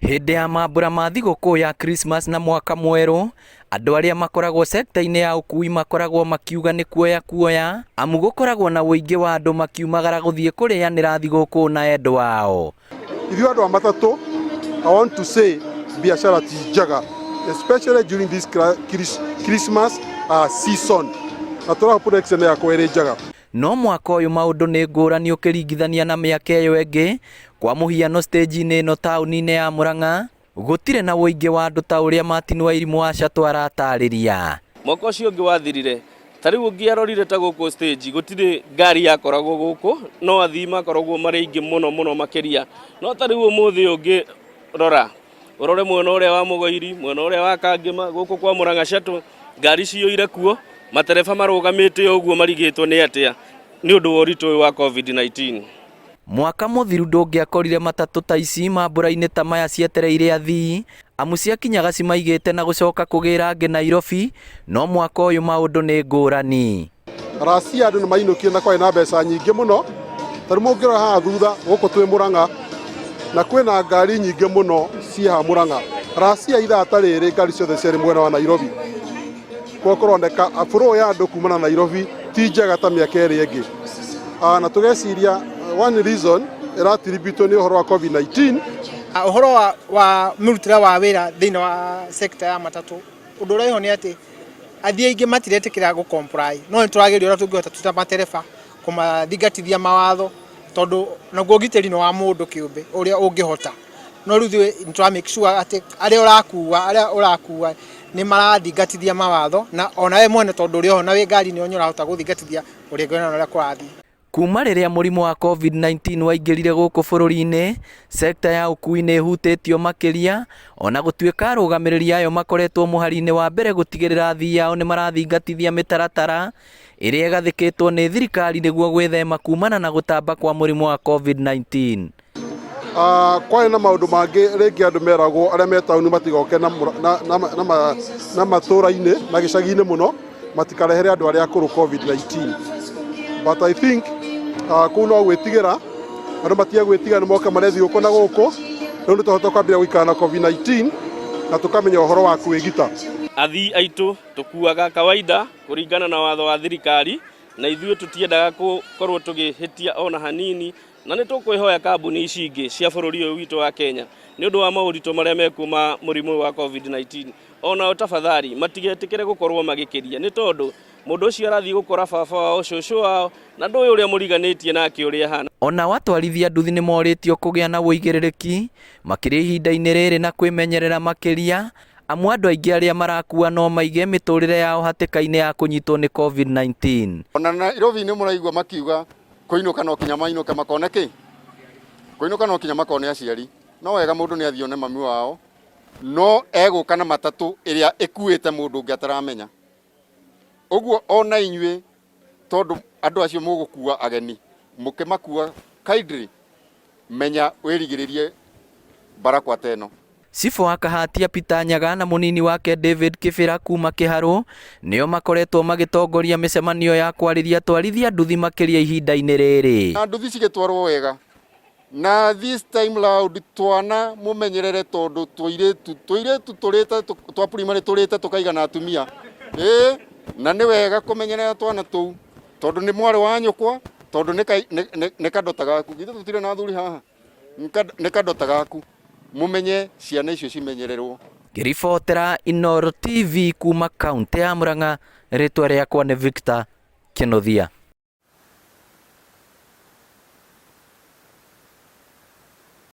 Hĩndĩ ya mambura ma thigũkũ ya Christmas na mwaka mwerũ, andũ arĩa makoragwo sekta-inĩ ya ũkui makoragwo makiuga nĩ kuoya kuoya, amu gũkoragwo na ũingĩ wa andũ makiumagara gũthiĩ kũrĩanĩra thigũkũ na endwa ao. Ithuĩ andũ a matatũ, I want to say biashara ti njega especially during this Christmas season na tũrahope production yakwa ĩrĩ njega. No mwaka ũyũ maũndũ nĩ ngũrani ũkĩringithania na mĩaka ĩyo ĩngĩ, kwa mũhiano stage-inĩ ĩno taũni-inĩ ya Murang'a, gũtirĩ na ũingĩ wa andũ ta ũrĩa Martin Wairimũ wa Chateau aratarĩria. Mwaka ũcio ũngĩ wathirire, ta rĩu ũngĩarorire ta gũkũ stage, gũtirĩ ngari yakoragwo gũkũ, no athii makoragwo marĩ aingĩ mũno mũno makĩria. No ta rĩu ũmũthĩ ũngĩrora, ũrore mwena ũrĩa wa Mũgoiri, mwena ũrĩa wa Kangĩma, gũkũ kwa Murang'a Shuttle, ngari ciyũire kuo, matereba marũgamĩte ũguo marigĩtwo nĩ atĩa nĩ ũndũ wa ũritũ ũyũ wa COVID-19. Mwaka mũthiru ndũngĩakorire matatũ ta ici mambũra-inĩ ta maya cietereire athii, amu ciakinyaga cimaigĩte na gũcoka kũgĩra angĩ Nairobi, no mwaka ũyũ maũndũ nĩ ngũrani. Racia andũ nĩ mainũkire na kwarĩ na mbeca nyingĩ mũno, ta rĩu mũngĩrora haha thutha gũkũ twĩ Mũrang'a na kwĩna ngari nyingĩ mũno ciĩ haha Mũrang'a. Racia ithaa ta rĩrĩ ngari ciothe ciarĩ mwena wa Nairobi. Koguo kũroneka flow ya andũ kuma na Nairobi ti njega ta mĩaka ĩrĩa ĩngĩ. Na tũgeciria one reason ĩratiributwo nĩ ũhoro wa COVID-19. Ũhoro wa mũrutĩre wa wĩra thĩinĩ wa sector ya matatũ, ũndũ ũrĩa wĩho nĩ atĩ athii aingĩ matiretĩkĩra gũ comply, no nĩ tũrageria ũrĩa tũngĩhota twĩ ta matereba kũmathingatithia mawatho tondũ naguo ũgitĩri nĩ wa mũndũ kĩũmbe ũrĩa ũngĩhota. No rĩu ithuĩ nĩ tũra make sure atĩ arĩa ũrakua arĩa ũrakua nĩ marathingatithia mawatho na ona we mwene tondũ ũrĩ oho na wĩ ngari-inĩ nĩ ũrahota gũthingatithia kũringana na ũrĩa kũrathiĩ. Kuuma rĩrĩa mũrimũ wa COVID-19 waingĩrire gũkũ bũrũri-inĩ, sekta ya ũkuui nĩ ĩhutĩtio makĩria, o na gũtuĩka arũgamĩrĩri ayo makoretwo mũhari-inĩ wa mbere gũtigĩrĩra athii ao nĩ marathingatithia mĩtaratara ĩrĩa ĩgathĩkĩtwo nĩ thirikari nĩguo gwĩthema kumana na gũtamba kwa mũrimũ wa COVID-19. Kwarĩ na maũndũ mangĩ rĩngĩ andũ meragwo arĩa me taũni matigoke na, na, na, na, na, na matũra-inĩ na gĩcagi-inĩ mũno matikarehere andũ arĩa akũrũ COVID-19. But I think kũu no gwĩtigĩra andũ matige gwĩtigĩra nĩ moke marethiĩ gũkũ na gũkũ rĩu nĩ twahota kwambĩrĩria gũikara na COVID-19 na tũkamenya ũhoro wa kwĩgita. Athii aitũ tũkuaga kawaida kũringana na watho wa thirikari na ithuĩ tũtiendaga gũkorwo tũgĩhĩtia ona hanini na nĩ tũkwĩhoya kambuni ici ingĩ cia bũrũri ũyũ witũ wa Kenya nĩ ũndũ wa maũritũ marĩa mekuo ma mũrimũ ũyũ wa COVID-19 onao tafadhali matigetĩkĩre gũkorwo magĩkĩria nĩ tondũ mũndũ ũcio arathiĩ gũkora baba wao cũcũ wao na ndũĩ ũrĩa mũriganĩtie nake ũrĩa ahana. Onao atwarithia nduthi nĩ morĩtio kũgĩa na ũigĩrĩrĩki makĩria ihinda-inĩ rĩrĩ na kwĩmenyerera makĩria amu andũ aingĩ arĩa marakua no maige mĩtũrĩre yao hatĩka-inĩ ya kũnyitwo nĩ COVID-19. Ona Nairobi nĩ mũraigua makiuga kũinũka no kinya mainũke makone kĩ? Kũinũka no kinya makone aciari. No wega mũndũ nĩ athiĩ one mami wao, no egũka na matatũ ĩrĩa ĩkuĩte mũndũ ũngĩ ataramenya. Ũguo ona inyuĩ tondũ andũ acio mũgũkua ageni, mũkĩmakua kindly menya wĩrigĩrĩrie mbarakwa ta ĩno. Cibũ wa Kahatia Peter Nyaga na mũnini wake David Kĩbĩra kuma Kĩharũ nĩo makoretwo magĩtongoria mĩcemanio ya kwarĩria atwarithia nduthi makĩria ihinda-inĩ rĩrĩ. Na nduthi cigĩtwarwo wega na this time round twana mũmenyerere tondũ tũirĩtu tũirĩtu tũrĩte twa primary tũrĩte tũkaigana atumia ĩĩ na nĩ wega kũmenyerera twana tũu tondũ nĩ mwarĩ wa nyũkwa tondũ nĩ kadota gaku githĩ tũtirĩ na athuri haha nĩ kadota gaku mũmenye ciana icio cimenyererwo. Ngĩribotera Inooro TV kuma kaũntĩ ya Murang'a, rĩtwa rĩakwa nĩ Victor Kĩnuthia.